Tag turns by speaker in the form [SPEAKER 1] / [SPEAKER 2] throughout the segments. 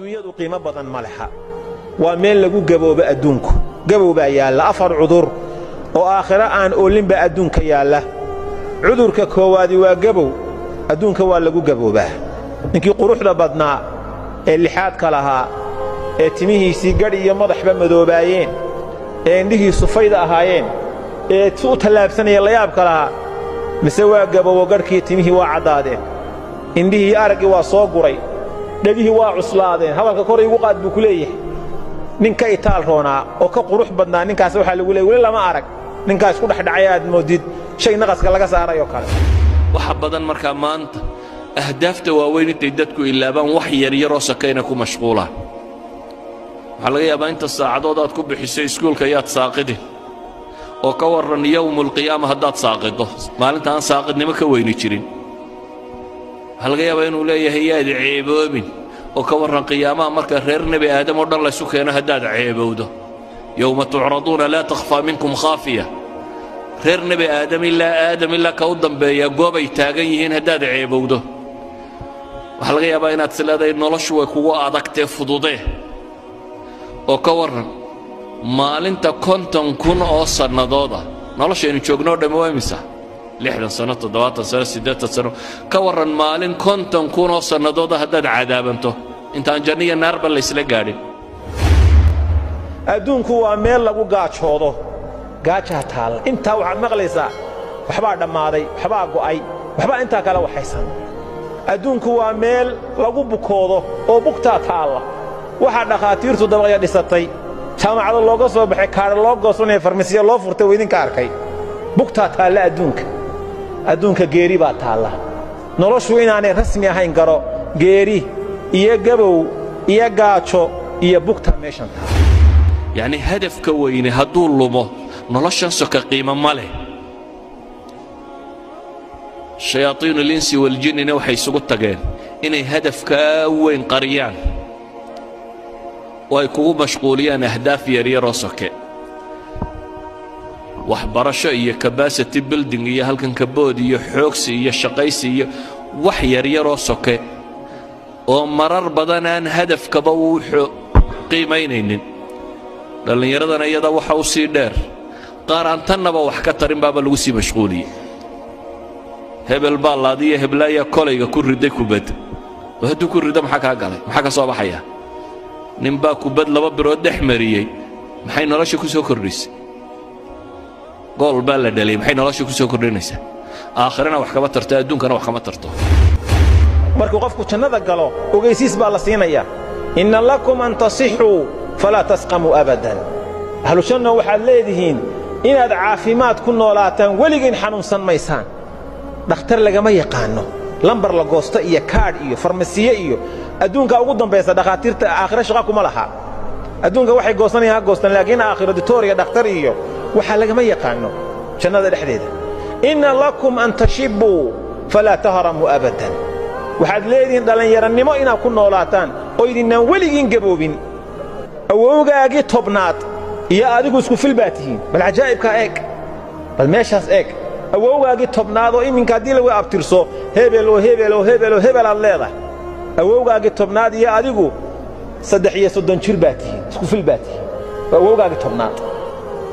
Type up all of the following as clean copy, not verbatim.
[SPEAKER 1] Adduunyadu qiimo badan ma leha. Waa meel lagu gaboobo adduunku. Gabow baa yaalla, afar cudur oo aakhiro aan oolinba adduunka yaalla. Cudurka koowaadi waa gabow. Adduunka waa lagu gaboobaa. Ninkii quruxda badnaa ee lixaadka lahaa, ee timihiisii gadh iyo madaxba madoobaayeen, ee indhihiisu fayda ahaayeen, ee su u tallaabsanaya layaabka lahaa, mise waa gabowo, gadhkii timihii waa caddaadeen, indhihii araggii waa soo guray, dhegihii waa cuslaadeen, hadalka kor igu qaad buu ku leeyahay. Nin ka itaal roonaa oo ka qurux badnaa ninkaas waxaa lagu leeyay weli lama arag. Ninkaas ku dhexdhacay aad moodid shay naqaska laga saaray oo kale.
[SPEAKER 2] Waxa badan markaa maanta ahdaafta waaweyn intay dadku ilaabaan wax yaryaroo sakayna ku mashquulaan. Waxaa laga yaabaa inta saacadood aad ku bixiso iskuulka yaad saaqidin, oo ka warran yowmulqiyaama haddaad saaqido, maalinta aan saaqidnimo ka weyni jirin. Waxaa laga yaabaa inuu leeyahay yaad ceeboobin, oo ka warran qiyaamaha marka reer Nebi Aadam oo dhan laysu keeno haddaad ceebowdo, yowma tucraduuna laa takhfaa minkum khaafiya. Reer Nebi Aadam ilaa Aadam ilaa ka u dambeeya goobay taagan yihiin haddaad ceebowdo. Waxaa laga yaabaa inaad is leedahay noloshu way kugu adagtee fududee, oo ka warran maalinta 50,000 oo sannadooda. Noloshaynu joognoo dhammi waa imisa? 60 sano, 70 sano, 80 sano. Ka warran maalin 50,000 oo sannadooda haddaad cadaabanto intaan janno iyo naarba laysla gaadhin.
[SPEAKER 1] Adduunku waa meel lagu gaajoodo. Gaajaa taalla. Intaa waxaad maqlaysaa waxbaa dhammaaday, waxbaa go'ay, waxbaa intaa kale waxaysan. Adduunku waa meel lagu bukoodo oo bugtaa taalla. Waxaa dhakhaatiirtu dabaqya dhisatay, jaamacado looga soo baxay, kaadha loo goosanaya, farmasiya loo furtay, waa idinka arkay. Bugtaa taalla adduunka. Adduunka geeri baa taalla. Noloshu inaanay rasmi ahayn garo. Geeri iyo gabow iyo gaajo iyo bugtaa meeshan taalla.
[SPEAKER 2] Yacni hadafka weyne hadduu lumo, noloshan soka qiimo ma leh. Shayaaiinu linsi waljinnina waxay isugu tageen inay hadafkaa weyn qariyaan oo ay kugu mashquuliyaan ahdaaf yaryaroo soke, waxbarasho iyo capacity building iyo halkan kabood iyo xoogsi iyo shaqaysi iyo wax yaryaroo soke oo marar badan aan hadafkaba uu qiimaynaynin. Dhallinyaradana iyada waxa u sii dheer qaar aan tannaba wax ka tarin baaba lagu sii mashquuliyey. Hebel baa laadiyo heblaayaa kolayga ku riday kubad, oo hadduu ku rido maxaa kaa galay? Maxaa ka soo baxaya? Ninbaa kubad laba birood dhex mariyey, maxay nolosha ku soo kordhisay? Gool baa la dhaliyey, maxay nolosha ku soo kordhinaysaa? Aakhirana wax kama tarto, adduunkana wax kama tarto.
[SPEAKER 1] Markuu qofku jannada galo, ogaysiis baa la siinayaa: inna lakum an tasixuu falaa tasqamuu abadan. Ahlujanna waxaad leedihiin inaad caafimaad ku noolaataan, weligiin xanuunsan maysaan. Dhakhtar lagama yaqaanno, lambar la goosto iyo kaadh iyo farmasiye iyo adduunka ugu dambaysa. Dhakhaatiirta aakhiro shaqa kuma laha. Adduunka waxay goosanayaan ha goostaan, laakiin aakhiro ditooriya dhakhtar iyo waxaa lagama yaqaanno jannada dhexdeeda. Inna lakum an tashibbuu falaa tahramuu abadan. Waxaad leedihiin dhallinyarannimo inaad ku noolaataan oo idinnaan weligiin gaboobin. Awowgaagii 10aad iyo adigu isku fil baa tihiin. Bal cajaa'ibkaa eeg, bal meeshaas eeg. Awowgaagii 10aad oo iminka haddii lagu abtirso hebel oo hebel oo hebel oo hebel aad leedahay, awowgaagii 10aad iyo adigu 33 jir baa tihiin, isku fil baa tihiin. Waa awowgaagii 10aad,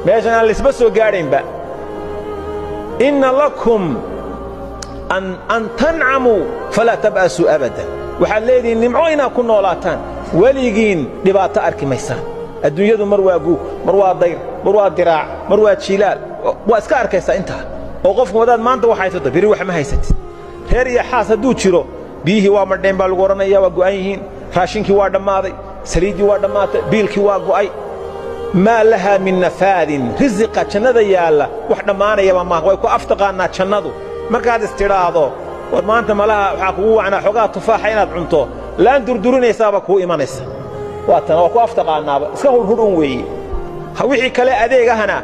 [SPEAKER 1] meeshan aan laisba soo gaadhaynba. Inna lakum an tancamuu falaa tab'asuu abadan. Waxaad leedihiin nimco inaad ku noolaataan, weligiin dhibaato arki maysaan. Adduunyadu mar waa guug, mar waa dayr, mar waa diraac, mar waa jiilaal. Waa iska arkaysaa intaa oo qofku wadaad maanta wax haysato, beri wax ma haysatid. Reer iyo xaas hadduu jiro, biyihii waa madheen baa lagu odhanaya, waa go'an yihiin, raashinkii waa dhammaaday, saliiddii waa dhammaatay, biilkii waa go'ay. Maa lahaa min nafaadin. Risiqa jannada yaalla wax dhammaanayaba maaha. Way ku aftaqaannaa jannadu. Markaad istidhaahdo war maanta malaha waxaa kugu wacnaa xoogaa tufaaxa inaad cunto, laan durdurinaysaaba kuu imanaysa. Waa tan waa ku aftaqaannaaba, iska hurhudh un weeye. Wixii kale adeegahana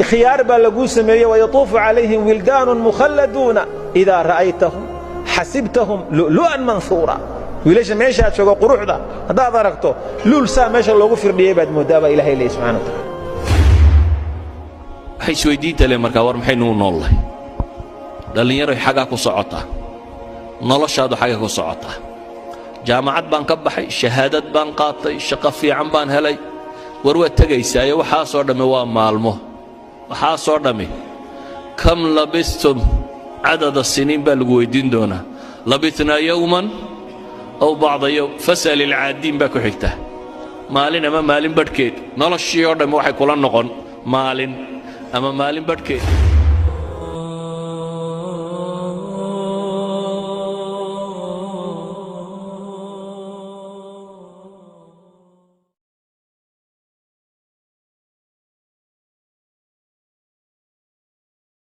[SPEAKER 1] khiyaar baa laguu sameeyey. Wayatuufu calayhim wildaanun mukhalladuuna idaa ra'aytahum xasibtahum lu'lu'an manhuura. Wiilasha meeshaad joogo quruxda haddaad aragto, luul saa meesha loogu firdhiyey baad mooddaa, baa Ilahay leeyay subxana wa tacala.
[SPEAKER 2] Waxay isweydiinta le markaa, war maxaynu u noollahay? Dhallinyaroy, xaggaa ku socotaa noloshaadu, xagga ku socotaa. Jaamacad baan ka baxay, shahaadad baan qaatay, shaqo fiican baan helay. War, waad tegaysaaye. Waxaasoo dhammi waa maalmo, waxaasoo dhammi. كم لبثتم عدد سنين baa lagu weyddiin doonaa. لبثنا يوما أو بعض يوم فاسأل العادين baa ku xigta. Maalin ama maalin badhkeed. Noloshii oo dhammi waxay kula noqon maalin ama maalin badhkeed.